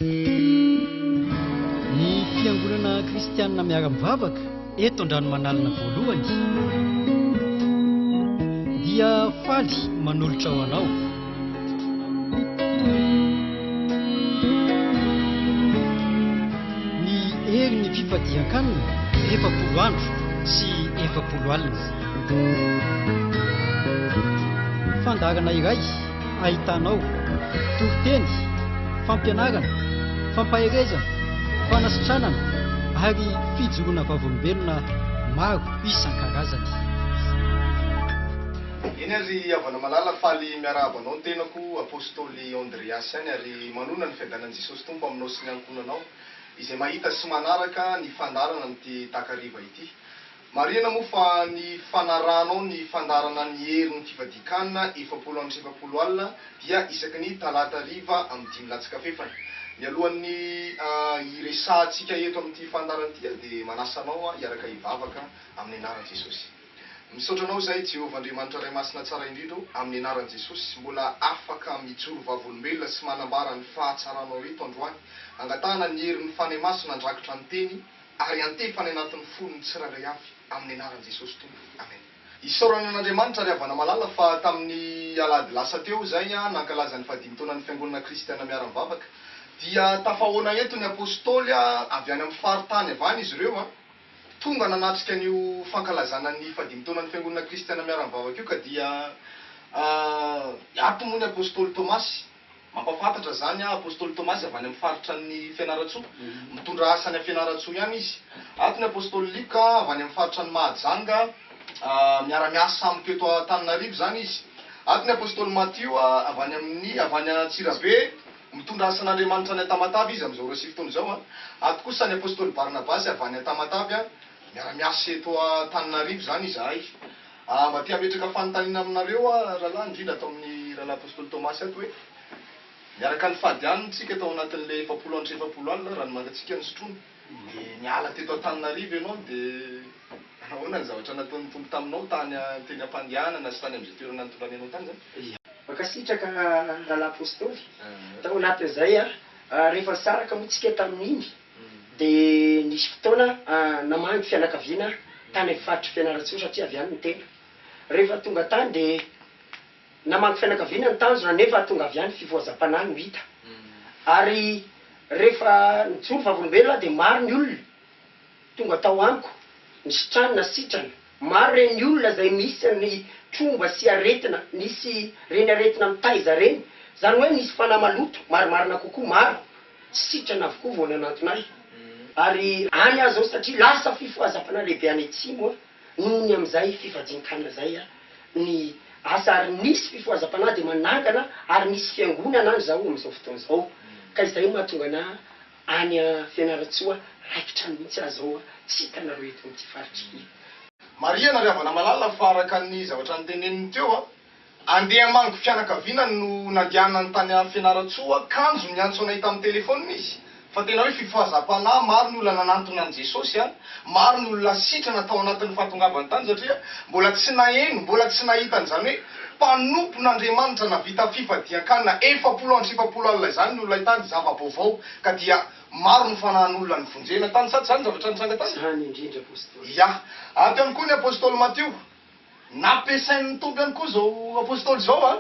Ny Fiangonana Kristianina Miara-mivavaka eto Andranomanalina voalohany dia faly manolotra ho anao. Ny herin'ny fifadian-kanina 40 andro sy 40 alina. Fandaharana iray ahitanao toriteny, fampianarana, fampaherezana, fanasitranana ary fijoroana vavolombelona maro isan-karazany. Eny ary ry havana malala, faly miarahaba anao ny tenako, Apostoly Andreas ihany, ary manonona ny fiadanan'i Jesosy Tompo aminao sy ny ankohonanao izay mahita sy manaraka ny fandaharana amin'ity takariva ity. Marihana moa fa ny fanarahanao ny fandaharana ny herin'ny fivadian-kanina 40 andro sy 40 alina dia isaky ny talata hariva amin'ny dimy latsaka fefany. Mialohan'ny hiresahantsika eto amin'ity fandaharana ity aho dia manasa anao hiaraka hivavaka amin'ny anaran'i Jesosy. Misaotra anao izahay Jehovah Andriamanitra Ray Masina Tsara Indrindra o, amin'ny anaran'i Jesosy mbola afaka mijoro vavolombelona sy manambara ny fahatsaranao eto androany. Angatahana ny herin'ny Fanahy Masina handrakitra ny teny ary antefa any anatin'ny fon'ny tsirairay avy amin'ny anaran'i Jesosy Tompo. Amen. Isaorana an'Andriamanitra ry havana malala fa tamin'ny alahady lasa teo izay nankalaza ny fahadimy taonan'ny Fiangonana Kristiana Miara-mivavaka dia tafahoana eto ny Apostoly avy any amin'ny faritany avy any izy ireo tonga nanatrika an'io fankalazana ny fahadimy taonan'ny Fiangonana Kristiana Miara-mivavaka io ka dia ato moa ny Apostoly Tomasy Mampahafantatra izany aho, Apostoly Tomasy avy any amin'ny faritra an'i Fianarantsoa. Mitondra asa any Fianarantsoa ihany izy. Ato ny Apostoly Lioka avy any amin'ny faritra an'i Mahajanga, miara-miasa amiko eto Antananarivo izany izy. Ato ny Apostoly Matio avy any amin'ny avy any Antsirabe, mitondra asan'Andriamanitra any Tamatave izy amin'izao ora sy fotoana izao. Ato kosa ny Apostoly Barnabasy avy any Tamatave, miara-miasa eto Antananarivo izany izahay. Mba te hametraka fanontaniana aminareo aho rahalahy, indrindra ato amin'ny rahalahy Apostoly Tomasy ato hoe, niaraka nifady hanina tsika tao anatin'ilay 40 andro sy 40 alina, rano mangatsiaka nosotroina, dia niala teto Antananarivo ianao, dia nahoana ny zavatra nataon'ny Tompo taminao tany teny am-pandehanana sy tany amin'izay toerana nitondrany anao tany izany? Mankasitraka rahalahy Apostoly. Tao anatin'izay rehefa nisaraka moa tsika tamin'iny, Dia nisy fotoana namangy fianakaviana tany amin'ny faritr'i Fianarantsoa satria avy any ny tena. Rehefa tonga tany dia namangy fianakaviana ny tanjona nefa tonga avy any fifohazam-panahy no hita. Ary rehefa nijoro vavolombelona aho dia maro ny olona tonga tao amiko, nisitranina sitrana. Maro ireny olona izay misy ny tromba sy aretina, nisy ireny aretina mitaiza ireny, izany hoe nisy fanahy maloto, marimarina kokoa maro, sitrana avokoa vao nanantona ahy. Ary any aho izao satria lasa fifohazam-panahy lehibe any atsimo aho noho ny amin'izay fifadian-kanina izay ny asa ary nisy fifohazam-panahy dia manangana ary misy fiangonana any izao amin'izao fotoana izao ka izay no mahatonga anah any Fianarantsoa raikitra mihitsy aho izao tsy hitanareo eto amin'ity faritra ity. Marihana ry havana malala fa araka ny zavatra noteneniny teo Andeha hamangy fianakaviana no nandehanany tany Fianarantsoa kanjo niantso anay tamin'ny telephone izy fa tena hoe fifohazam-panahy, maro ny olona nanantona an'i Jesosy an, maro ny olona sitrana tao anatin'ny fahatongavany tany satria mbola tsy naheno, mbola tsy nahita an'izany hoe mpanompon'Andriamanitra navita fifadian-kanina 40 andro sy 40 alina izany ny olona tany, zava-baovao ka dia maro ny fanahin'olona nivonjena tany sa tsy izany ny zavatra nitranga tany? Izany indrindra Apostoly. Ya. Ato ihany koa ny Apostoly Matio. Nampiasain'ny Tompo ihany koa izao Apostoly izao an,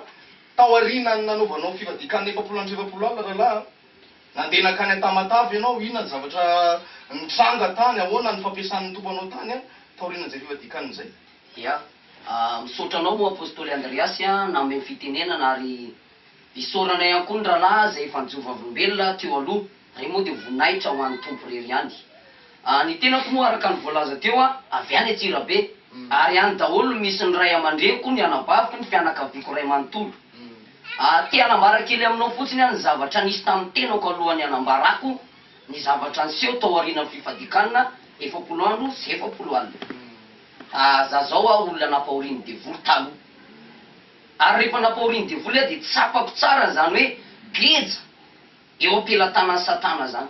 tao aorianan'ny nanaovanao fivadikan-kanina 40 andro sy 40 alina rahalahy an, nandeha nankany Antamatave ianao, inona ny zavatra nitranga tany, ahoana ny fampiasan'ny Tompo anao tany an, taorianan'izay fivadikan-kanina izay? Dia misaotra anao moa Apostoly Andriasy an, nanome ny fitenenana ary Isaorana ihany koa ny rahalahy izay efa nijoro vavolombelona teo aloha, ireny moa dia voninahitra ho an'ny Tompo irery ihany. Ny tenako moa araka ny voalaza teo avy any Antsirabe, ary any daholo no misy ny ray aman-dreniko, ny anabaviko, ny fianakaviako iray manontolo. Te hanambara kely aminao fotsiny aho ny zavatra nisy tamin'ny tenako alohan'ny hanambarako ny zavatra niseho tao aorianan'ny fifadian-kanina 40 andro sy 40 alina. Za zao aho olona nampahorian'ny devoly taloha. Ary rehefa nampahorian'ny devoly aho dia tsapako tsara izany hoe geja eo am-pelatanan'i Satana izany,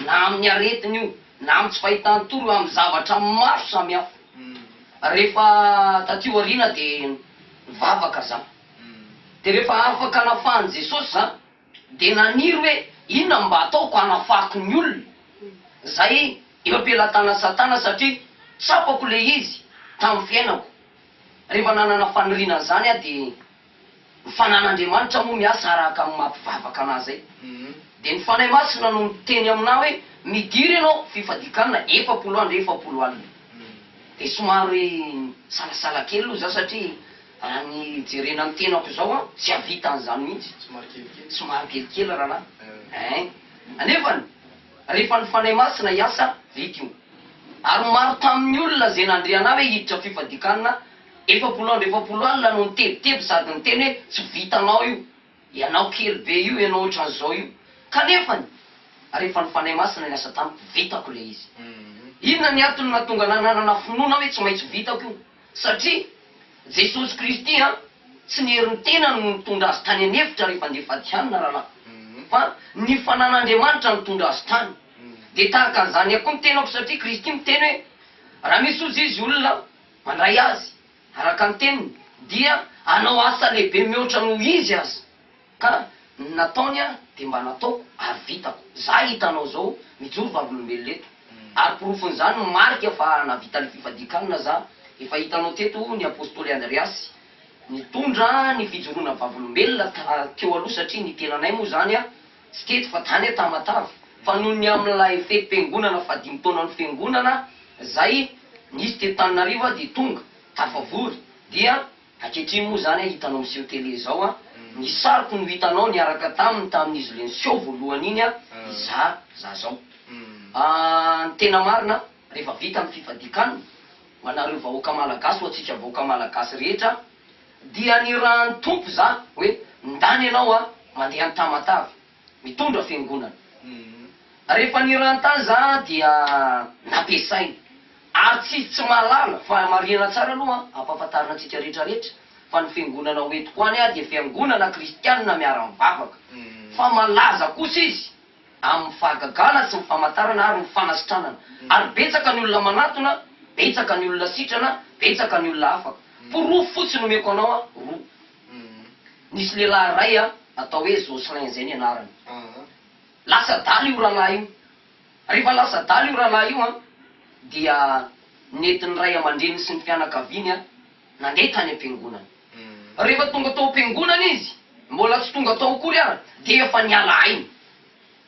na amin'ny aretina io, na amin'ny tsy fahitan-tory io, amin'ny zavatra maro samihafa. Rehefa taty aoriana dia nivavaka za. Dia rehefa afaka nafahan'i Jesosy za, dia naniry hoe Inona no mba ataoko hanafahako ny olona izay eo am-pelatanan'i Satana satria tsapako ilay izy tamin'ny fiainako. Rehefa nanana faniriana an'izany aho dia ny fanan'Andriamanitra moa miasa araka ny maha mpivavaka anah izay. Dia ny Fanahy Masina no miteny aminah hoe midira ianao fifadian-kanina 40 andro 40 alina. Dia somary nisalasala kely aloha za satria raha ny jerena ny tenako izao an, tsy hahavita an'izany mihitsy. Somary kelikely. Somary kelikely rahalahy. Ein. Anefany, rehefa ny Fanahy Masina hiasa, vita io. Ary maro tamin'ny olona izay nandre anah hoe hiditra fifadian-kanina 40 andro 40 alina no nitebiteby sady niteny hoe tsy vitanao io. Ianao kely be io, ianao ohatran'izao io. Kanefany, rehefa ny Fanahy Masina niasa tamiko, vitako ilay izy. Inona ny antony nahatonga anah nanana finoana hoe tsy maintsy vitako io? Satria Jesosy Kristy an, tsy ny herin'ny tenany no nitondra azy tany an'efitra rehefa handeha fady hanina rahalahy, fa ny fanan'Andriamanitra nitondra azy tany. Dia tahaka an'izany ihany koa ny tenako satria Kristy miteny hoe, raha misy hozy izy olona mandray azy, Araka ny teniny, dia hanao asa lehibe mihoatra noho izy aza. Ka ny nataony dia mba nataoko ary vitako. Za hitanao zao mijoro vavolombelona eto. Ary porofon'izany ny marika fa nahavita ny fifadian-kanina za. Efa hitanao teto ny apostoly Andreasy nitondra ny fijoroana vavolombelona teo aloha satria ny tenanay moa zany tsy teto fa tany Tamatave. Fa noho ny amin'ilay fetim-piangonana fahadimy taonan'ny fiangonana zay nisy teto Tananarivo aho dia tonga, tafavory, dia ankehitriny moa zany hitanao miseho télé zao an, ny sariko no hitanao niaraka taminy tamin'izy le niseho voalohany iny an, izaho za zao. Ny tena marina rehefa vita ny fifadian-kanina ho anareo vahoaka malagasy ho antsika vahoaka malagasy rehetra dia nirahan'ny Tompo za hoe ndany ianao an mandeha any Tamatave mitondra fiangonana. Rehefa nirantany za dia nampiasainy. Ary tsy tsy mahalala fa marihana tsara aloha an, ampahafantarina antsika rehetra rehetra fa ny fiangonana ho entiko any aho dia fiangonana kristianina miara-mivavaka. Fa malaza kosa izy amin'ny fahagagana sy ny famantarana ary ny fanasitranana. Ary betsaka ny olona manatona, betsaka ny olona sitrana, betsaka ny olona afaka. Porofo fotsiny omeko anao an, roa. Nisy lehilahy iray atao hoe Jocelyn izay ny anarany. Lasa adala io rahalahy io. Rehefa lasa adala io rahalahy io an, dia nentin'ny ray aman-dreniny sy ny fianakaviany nandeha tany am-piangonana. Rehefa tonga tao am-piangonana izy, mbola tsy tonga tao akory ary, dia efa niala aina.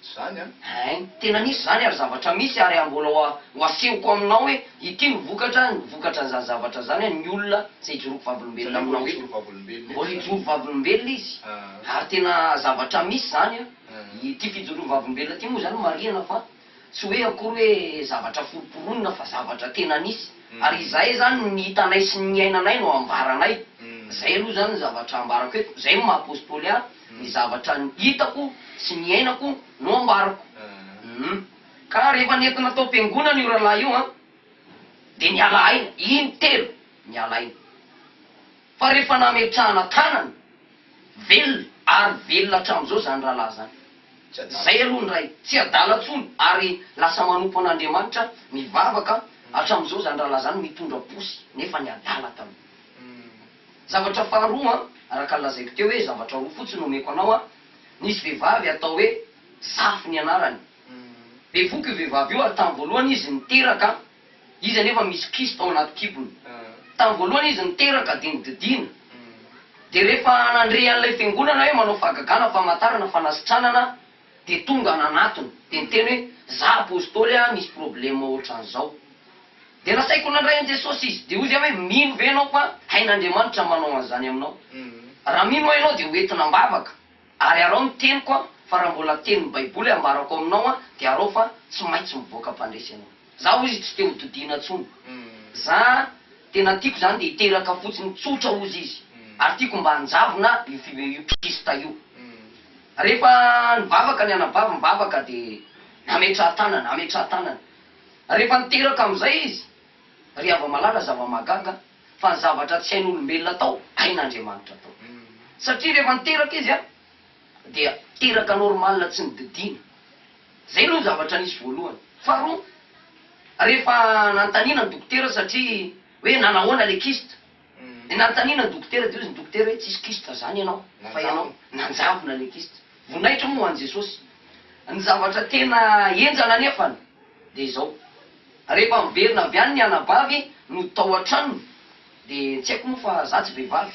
Zany an! Ein, tena nisy zany ary zavatra misy ary mbola ho ho asehoko aminao hoe ity no vokatra, ny vokatra an'izany zavatra zany an, ny olona izay ijoroako vavolombelona Zany hoe aminao mbola eto. hijoro vavolombelona Mbola eto zany. hijoro vavolombelona izy Ah. ary tena zavatra misy zany an, Ah. ity fijoroana vavolombelona ity moa zany marihana fa tsy hoe akory hoe zavatra foromporonina fa zavatra tena nisy ary izahay zany ny hitanay sy ny niainanay no ambaranay, zay aloha zany ny zavatra ambarako eto, zay no maha apostoly ahy. Ny zavatra hitako sy niainako no ambarako. Humm. Ka rehefa nentina tao am-piangonana io rahalahy io an, dia niala aina, intelo niala aina. Fa rehefa nametrahana tanana, velona, ary velona hatramin'izao izany rahalahy izany. Izay aloha ny iray. Tsy adala intsony, ary lasa manompo an'Andriamanitra, mivavaka, hatramin'izao izany rahalahy izany mitondra posy, nefa niadala taloha. Zavatra faharoa an, araka ny lazaiko teo hoe zavatra roa fotsiny no omeko anao an, nisy vehivavy atao hoe Zafy ny anarany. Bevoka io vehivavy io ary tamin'ny voalohany izy niteraka, izy anefa misy kyste ao anaty kibony. Tamin'ny voalohany izy niteraka dia nodidiana. Dia rehefa nandre an'ilay fiangonana hoe manao fahagagana, famantarana, fanasitranana dia tonga nanatona. Dia niteny hoe za apostoly an, misy problème ohatran'izao. Dia nasaiko nandray an'i Jesosy izy. Dia hoy izy hoe, Mino ve ianao fa hain'Andriamanitra ny manao an'izany aminao? Raha mino aho ianao dia ho entina am-bavaka. Ary araho ny teniko aho, fa raha mbola tenin'ny Baiboly ambarako aminao aho, dia araho fa tsy maintsy mivoaka mpandresy ianao. Za hozy tsy te ho dodiana intsony. Za tena tiako izany dia hiteraka fotsiny tsotra hozy izy. Ary tiako mba hanjavona io io kyste io. Rehefa nivavaka ny anabavy nivavaka dia nametraha-tanana, nametraha-tanana. Rehefa niteraka amin'izay izy, ry hava-malala, zava-mahagaga, fa ny zavatra tsy hain'olombelona atao, hain'Andriamanitra atao. Satria rehefa niteraka izy an, dia teraka normal tsy nodidiana. Izay aloha ny zavatra nisy voalohany. Faharoa, rehefa nanontaniana ny dokotera satria hoe nanahoana ilay kyste, dia nanontaniana ny dokotera dia hoy ny dokotera hoe tsisy kyste izany ianao, fa ianao nanjavona ilay kyste. Voninahitra moa ho an'i Jesosy. Ny zavatra tena henjana anefany dia izao, rehefa miverina avy any ny anabavy no tao an-tranony dia tsy haiko moa fa za tsy vehivavy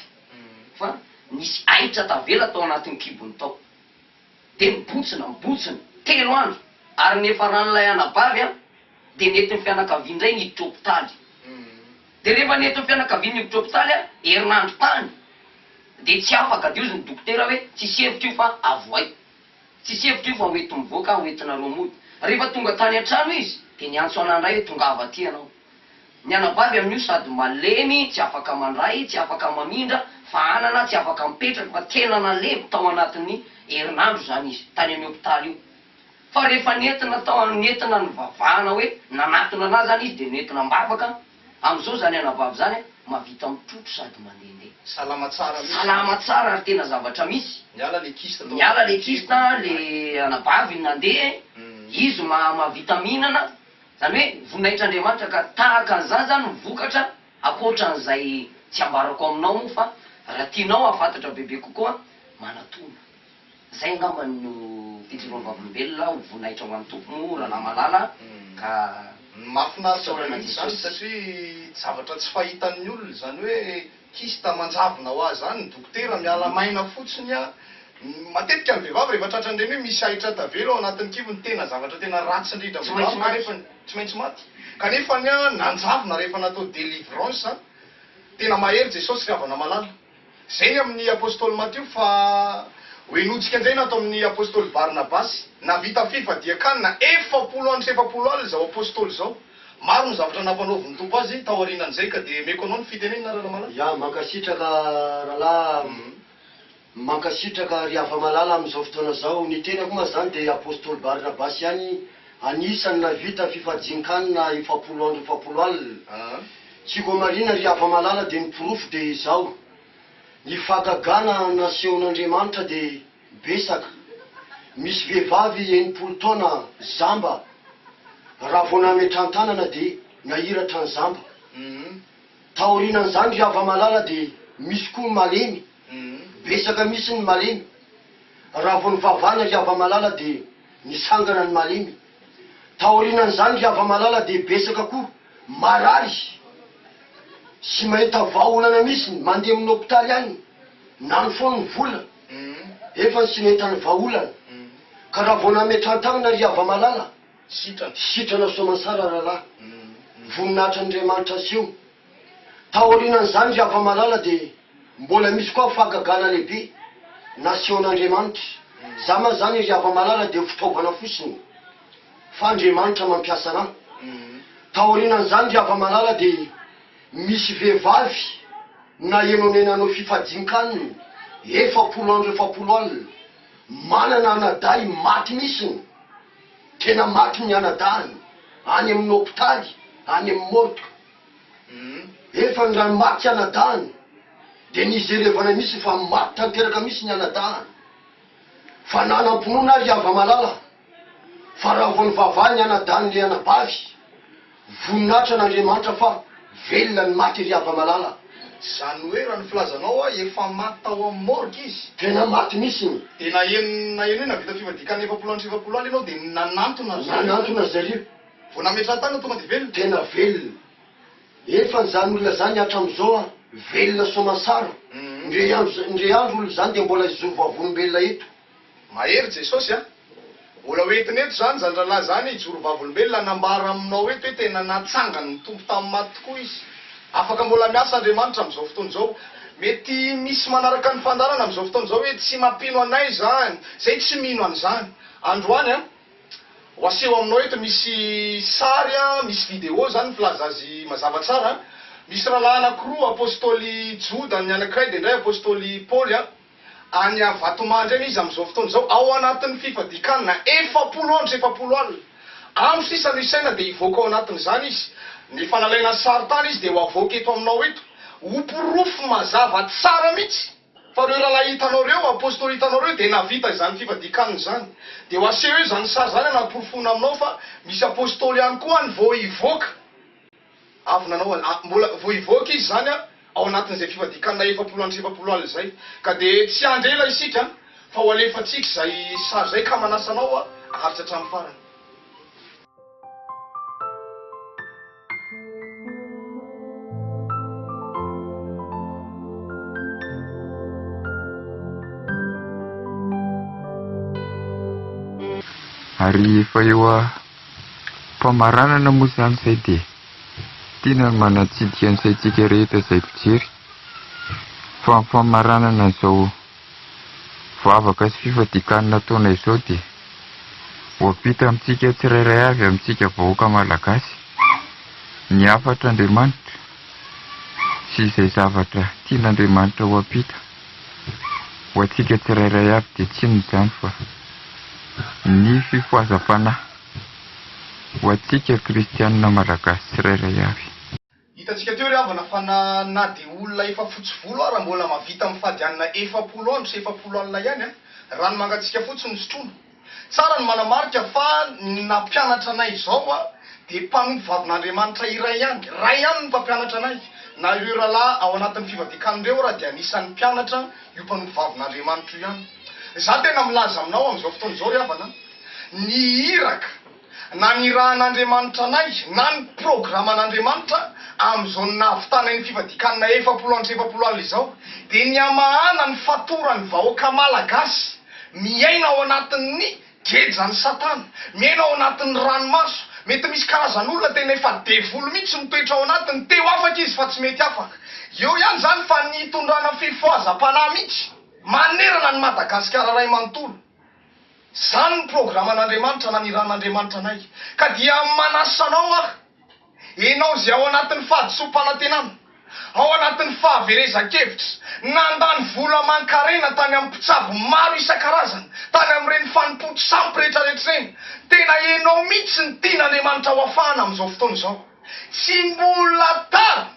fa nisy ahitra tavela tao anatin'ny kibony tao. Dia nibontsina, nibontsina, telo andro ary niafaran'ilay anabavy an dia nentin'ny fianakaviany indray niditra hopitaly. Dia rehefa nentin'ny fianakaviany niditra hopitaly an, herinandro tany dia tsy afaka dia hozy ny dokotera hoe tsisy hevitra io fa avohay. Tsisy hevitra io fa ho enti mivoaka ho entinareo mody. Rehefa tonga tany an-trano izy dia niantso anah indray hoe tongava aty ianao. Ny anabavy amin'io sady malemy, tsy afaka mandray, tsy afaka mamindra fa anana, tsy afaka mipetraka fa tena nalemy tao anatin'ny herinandro izany izy tany amin'ny hopitaly io. Fa rehefa nentina tao nentina nivavahana hoe nanatona anah izany izy dia nentina am-bavaka, amin'izao izany anabavy izany an, mahavita mitrotro sady mandehandeha. Salama tsara mihitsy. Salama tsara ary tena zavatra misy. Niala le kyste tao Niala le kyste, le anabavy nandeha, izy mahavita mihinana, Izany hoe voninahitr'Andriamanitra ka tahaka an'izany izany ny vokatra ankoatran'izay tsy ambarako aminao moa fa raha tianao hahafantatra bebe kokoa manatona. Izay angamba no fijoroan'ny vavolombelona ho voninahitra ho an'ny Tompo moa rahalahy malala ka Mahafinaritra be isaorana mihitsy izany Jesosy. satria zavatra tsy fahitan'ny olona izany hoe Kyste manjavona ho azy zany, ny dokotera miala maina fotsiny a, matetika ny vehivavy rehefa tratran'ireny hoe misy ahitra tavela ao anatin'ny kibony tena zavatra tena ratsy indrindra Tsy amin'ny maintsy vehivavy maty. kanefa tsy maintsy maty, kanefa ny a nanjavona rehefa natao délivrance a, tena mahery Jesosy ry havana malala. Zay ny amin'ny apostoly Matio fa ho henointsika indray ny ato amin'ny apostoly Barnabasy, nahavita fifadian-kanina 40 andro sy 40 alina izao apostoly izao. Maro ny zavatra nampanaovin'ny Tompo azy tao aorianan'izay ka dia omeko anao ny fitenenana Ralamalala. Ya, mankasitraka rahalahy, mankasitraka ry hava-malala amin'izao fotoana izao. Ny tenako moa izany dia Apostoly Barnabasy ihany, anisan'ny nahavita fifadian-kanina 40 andro 40 alina. Tsy voamarina ry hava-malala dia ny porofo dia izao, ny fahagagana nasehon'Andriamanitra dia Besaka. Misy vehivavy 60 taona zamba, raha vao nametran-tanana dia nahiratra ny zamba. Taorianan'izany ry hava-malala dia misy koa ny malemy, besaka mihitsy ny malemy. Raha vao nivavahana ry hava-malala dia nitsangana ny malemy. Taorianan'izany ry hava-malala dia besaka koa marary sy mahita vahaolana mihitsy, mandeha amin'ny hopitaly any, nany foana ny vola. Efa ny sinentany vahaolana. Ka raha vao nametran-tanana ry hava-malala, Sitrana. sitrana soamansara rahalahy. Voninahitra an'Andriamanitra aseho. Taorianan'izany ry hava-malala dia mbola misy koa fahagagana lehibe nasehon'Andriamanitra. Za ma zany ry hava-malala dia fitaovana fotsiny fa Andriamanitra mampiasa anah. Taorianan'izany ry hava-malala dia Misy vehivavy naheno anay nanao fifadian-kanina 40 andro 40 alina, manana anadahy maty mihitsiny, tena maty ny anadahiny, any amin'ny hopitaly, any amin'ny morgue. Efa ny raha maty anadahiny dia nijerevana mihitsy fa maty tanteraka mihitsy ny anadahiny. Fa nanam-pinoana ary hava-malala fa raha vao nivavaha ny anadahin'ilay anabavy, Voninahitra an'Andriamanitra fa velona ny maty ry hava-malala. Izany hoe raha ny filazanao aho efa maty tao amin'ny morgue izy. Tena maty mihitsy. Dia naheno naheno hoe nahavita fivadikan 40 andro sy 40 alina ianao dia nanantona ry zareo. Nanantona ry zareo. Vao nametrahan-tanana tonga dia velona. Tena velona. Efa izany olona izany hatramin'izao an, velona soamansara. Ndre andro ndre andro olona izany dia mbola hijoro vavolombelona eto. Mahery Jesosy a! Mbola ho entina eto izany izany rahalahy izany hijoro vavolombelona hanambara aminao eto hoe tena natsangan'ny Tompo tamin'ny maty tokoa izy. Afaka mbola miasa Andriamanitra amin'izao fotoana izao. Mety misy manaraka ny fandaharana amin'izao fotoana izao hoe tsy mampino anay izany, izay tsy mino an'izany. Androany an, ho aseho aminao eto misy sary an, misy vidéo izany ny filaza azy mazava tsara an. Misy rahalahy anankiroa, Apostoly Joda ny anankiray dia indray Apostoly Paoly an. Any Vatomandry any izy amin'izao fotoana izao, ao anatin'ny fifadian-kanina 40 andro sy 40 alina. Andro sisa no isaina dia hivoaka ao anatin'izany izy. Efa nalaina sary tany izy dia ho avoaka eto aminao eto. Ho porofo mazava tsara mihitsy fa ireo rahalahy hitanao ireo, apostoly hitanao ireo dia nahavita izany fifadian-kanina izany. Dia ho aseho eo izany sary izany hanaporofoana aminao fa misy apostoly ihany koa any vao hivoaka. Avy nanao a, mbola vao hivoaka izy izany a, ao anatin'izay fifadian-kanina 40 andro sy 40 alina izay. Ka dia tsy hiandry ela isika, Fa ho alefantsika izay sary izay ka manasa anao haharitra hatramin'ny farany. Ary efa eo am-pamaranana moa izany izay dia tiana ny manatsidika ny saintsika rehetra izay mpijery fa ny famaranana an'izao vavaka sy fifadian-kanina ataonay izao dia ho ampita amintsika tsirairay avy amintsika vahoaka malagasy ny hafatr'Andriamanitra sy izay zavatra tian'Andriamanitra ho ampita ho antsika tsirairay avy dia tsy inona izany fa ny fifohazam-panahy ho antsika kristianina malagasy tsirairay avy. Hitantsika teo ry havana fa na na dia olona efa fotsy volo ara mbola mahavita mifady hanina 40 andro sy 40 alina ihany an! Rano mangatsiaka fotsiny no sotroina. Tsara ny manamarika fa ny nampianatra anay izao an dia mpanompo vavin'Andriamanitra iray ihany, iray ihany no mpampianatra anay, na ireo rahalahy ao anatin'ny fivadian-kanina ireo ara dia anisan'ny mpianatra io mpanompo vavin'Andriamanitra io ihany. Izaho tena milaza aminao amin'izao fotoana izao ry havana an, ny iraka nanirahan'Andriamanitra anay na ny programan'Andriamanitra amin'izao nahavitanay ny fivadikanina 40 andro sy 40 alina izao dia ny hamahana ny fatoran'ny vahoaka malagasy miaina ao anatin'ny gejan'i satana, miaina ao anatin'ny ranomaso, mety misy karazan'olona tena efa devoly mihitsy mitoetra ao anatiny, te ho afaka izy fa tsy mety afaka. Eo ihany izany fa ny hitondrana fifohazam-panahy mihitsy manerana an'i Madagasikara iray manontolo. Izany ny programan'Andriamanitra naniran'Andriamanitra anay. Ka dia manasa anao aho, enao izay ao anatin'ny fahadisoam-panantenana, ao anatin'ny fahaverezan-kevitra, nandany vola aman-karena tany amin'ny mpitsabo maro isan-karazany, tany amin'ireny fanompoan-tsampy rehetrarehetra ireny, tena enao mihitsy no tian'Andriamanitra ho afahana amin'izao fotoana izao. Tsy mbola tara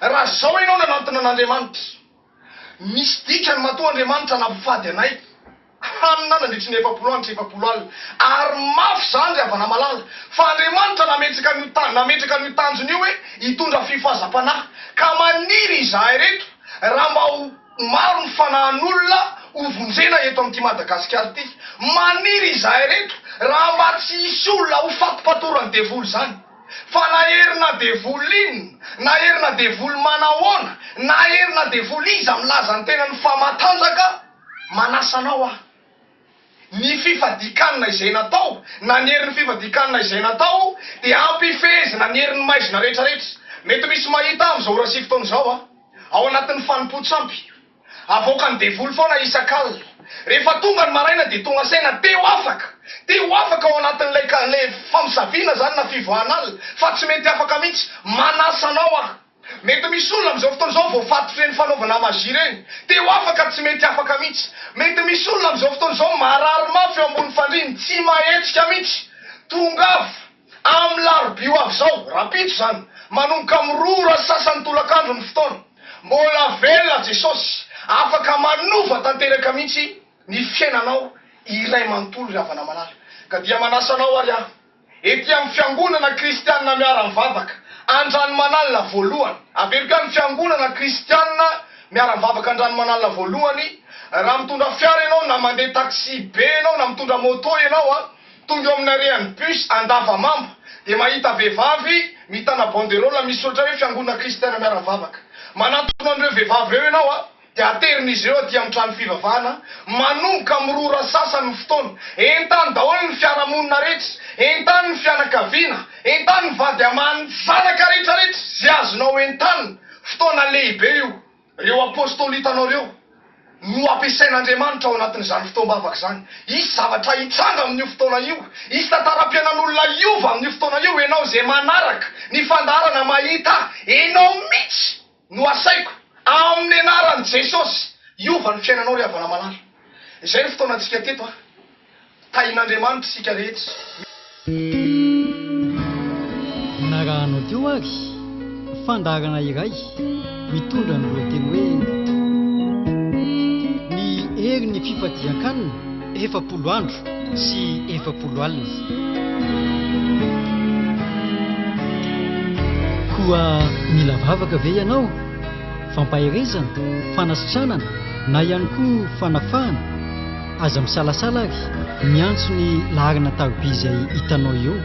raha izao enao nanantona an'Andriamanitra. Misy dikany matoa Andriamanitra nampifady anay hanina nandritry ny 40 andro sy 40 alina. Ary mafy izany ry havana malala, fa Andriamanitra nametraka an'io ta, nametraka an'io tanjona io hoe hitondra fifohazam-panahy. Ka maniry izahay ireto raha mba ho maro ny fanahin'olona ho vonjena eto amin'ity Madagasikara ity. Maniry izahay ireto raha mba tsy hisy olona ho fatopatoran'ny devoly izany. Fa na herina devoly inona, na herina devoly manahoana, na herina devoly iza milaza ny tenany fa matanjaka, manasa anao aho. Ny fifadian-kanina izay natao, na ny herin'ny fifadian-kanina izay natao, dia ampifehezina ny herin'ny maizina rehetrarehetra. Mety misy mahita ahy amin'izao ora sy fotoana izao aho, ao anatin'ny fanompoan-tsampy. Avoakan'ny devoly foana isak'alina. Rehefa tonga ny maraina dia tonga saina te ho afaka, te ho afaka ao anatin'ilay ka ilay famosaviana izany na fivoahana alina fa tsy mety afaka mihitsy. Manasa anao aho. Mety misy olona amin'izao fotoana izao voafatotry ireny fanaovana magie ireny. Te ho afaka tsy mety afaka mihitsy. Mety misy olona amin'izao fotoana izao marary mafy eo ambony fandriany, tsy mahetsika mihitsy. Tongava. Amin'ny larobia ho avy izao, rahampitso izany, manomboka amin'ny roa ora sy sasany tolakandro ny fotoana. Mbola velona Jesosy, afaka manova tanteraka mihitsy ny fiainanao iray manontolo ry havana malala. Ka dia manasa anao ary aho, ety amin'ny Fiangonana Kristianina Miara-mivavaka Andranomanalina voalohany, averiko ihany, Fiangonana Kristianina Miara-mivavaka Andranomanalina voalohany, raha mitondra fiara ianao na mandeha taxi be ianao na mitondra moto ianao an, Tonga eo amin'ny arrêt-n'ny bus Andavamamba dia mahita vehivavy mitana banderole misy soratra hoe Fiangonana Kristiana Miara-mivavaka. Manantona an'ireo vehivavy ireo ianao a, dia aterin'izy ireo aty amin'ny trano fivavahana, manomboka amin'ny roa ora sasany ny fotoana. Entano daholo ny fiarahamonina rehetra, entano ny fianakaviana, entano ny vady aman-janaka rehetrarehetra, izay azonao entanina. Fotoana lehibe io. Ireo apostoly hitanao ireo no ampiasain'Andriamanitra ao anatin'izany fotoam-bavaka izany. Hisy zavatra hitranga amin'io fotoana io. Hisy tantaram-piainan'olona hiova amin'io fotoana io. Ianao izay manaraka ny fandaharana mahita, ianao mihitsy no asaiko, amin'ny anaran'i Jesosy, hiova ny fiainanao ry havana malala. Izay ny fotoanantsika teto an. Tahin'Andriamanitra isika rehetra. Narahanao teo ary fandaharana iray mitondra ny lohateny hoe Ny herin'ny fifadian-kanina 40 andro sy 40 alina. Koa mila vavaka ve ianao? Fampaherezana, fanasitranana na ihany koa fanafahana? Aza misalasala ary miantso ny laharana taroby izay hitanao eo,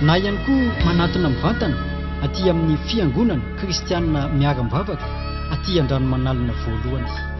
na ihany koa manatona mivantana aty amin'ny Fiangonana Kristianina Miara-mivavaka aty Andranomanalina voalohany.